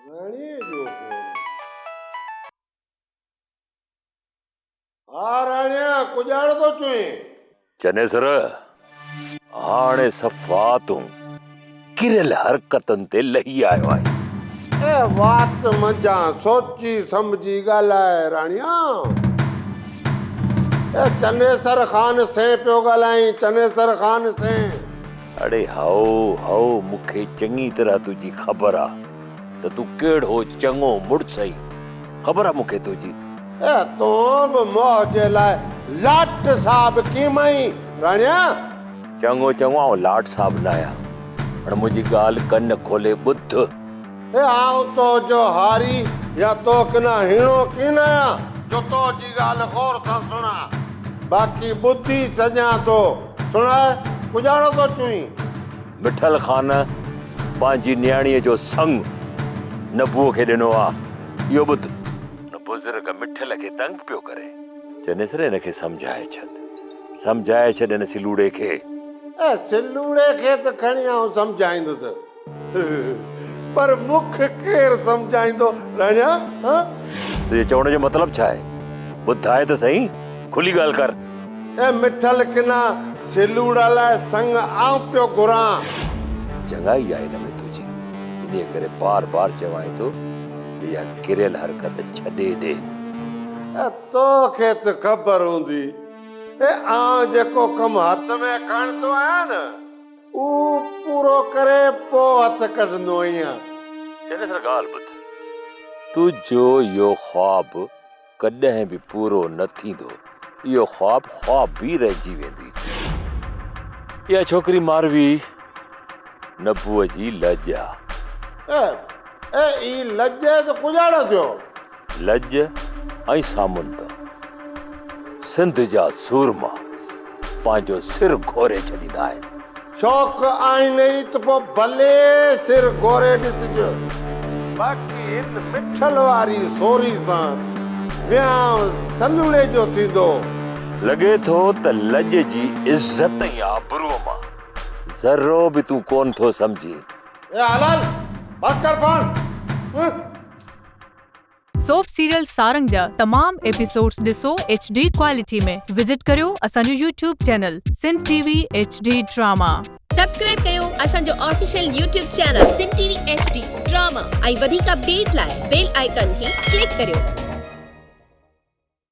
راڻيء جو فون. ها راڻيا، ڪڄاڙ ٿو چوين؟ چنيسر، هاڻي صفا تون ڪريل حرڪتن تي لهي آيو آهين. اي وات منجهان سوچي سمجهي ڳالهاء راڻيا. اي چنيسر خان سين پيو ڳالهائين، چنيسر خان سين. اڙي هائو هائو مون کي چڱي طرح تنهنجي خبر آ ته تون ڪهڙو چڱو مڙس آهين، خبر آ مون کي تنهنجي. اي تون به موهه جي لاء لاٽ صاحب ڪيم آهين راڻيا. چڱو چڱو آئون لاٽ صاحب ناهيان، هاڻ منهنجي ڳالهه ڪن کولي ٻڌ. اي آئون تو جو هاري يا تو ڪنا هيڻو ڪين آهيان جو تو جي ڳالهه غور سان سڻان. باقي ٻڌي ڇڏيان ٿو. سڻاء، ڪڄاڻو ٿو چوين. مٺل خان پنهنجي نياڻيء جو سڱ نبوء کي ڏنو آ، اهو ٻڌ. هن بزرگ مٺل کي تنگ پيو ڪري. چنيسر هن کي سمجهائي ڇڏ. سمجهائي ڇڏ هن سلوڙي کي. اي سلوڙي کي ته کڻي آئون سمجهائيندس. پر مون کي ڪير سمجهائيندو راڻيا؟ ها؟ تنهنجي چوڻ جو مطلب ڇا آهي؟ ٻڌاء ته سهي، کلي ڳالهه ڪر. اي مٺل ڪنا، سلوڙا لاء سڱ آئون پيو گهران. چڱائي آهي ان ۾ تنهنجي، انهيء ڪري بار بار چوانء ٿو ته اها ڪريل حرڪت ڇڏي ڏي. اي توکي ته خبر هوندي، اي آئون جيڪو ڪم هٿ ۾ کڻندو آهيان نه، اهو پورو ڪري پوء هٿ ڪڍندو آهيان. چنيسر ڳالهه ٻڌ، تنهنجو اهو خواب ڪڏهن به پورو نه ٿيندو، اهو خواب خواب ئي رهجي ويندي. اها ڇوڪري ماروي نبوء جي لڄ آ. اي، اي، اي لڄ ته ڪڄاڻو ٿيو. لڄ ۽ سامنت سنڌ جا سورما پنهنجو سر گهوري ڇڏيندا آهن. شوق آهن ئي ته پوء ڀلي سر گهوري ڏسج. باقي هن مٺل واري سوري سان ويانء سلوڙي جو ٿيندو. لڳي ٿو ته لڄ جي عزت ۽ آبروء مان ذرو به تون ڪونه ٿو سمجهين. اي حلال بند ڪر فون. سوپ سيريل سارنگ جا تمام ايپيسوڊز ڏسو ايڇ ڊي ڪوالٽي ۾ وزٽ ڪريو اسان جو YouTube channel Sindh T V H D drama. Subscribe ڪيو اسان جو official YouTube channel Sindh T V H D drama ۽ وڌيڪ اپڊيٽ لاء بيل آئيڪان کي ڪلڪ ڪريو.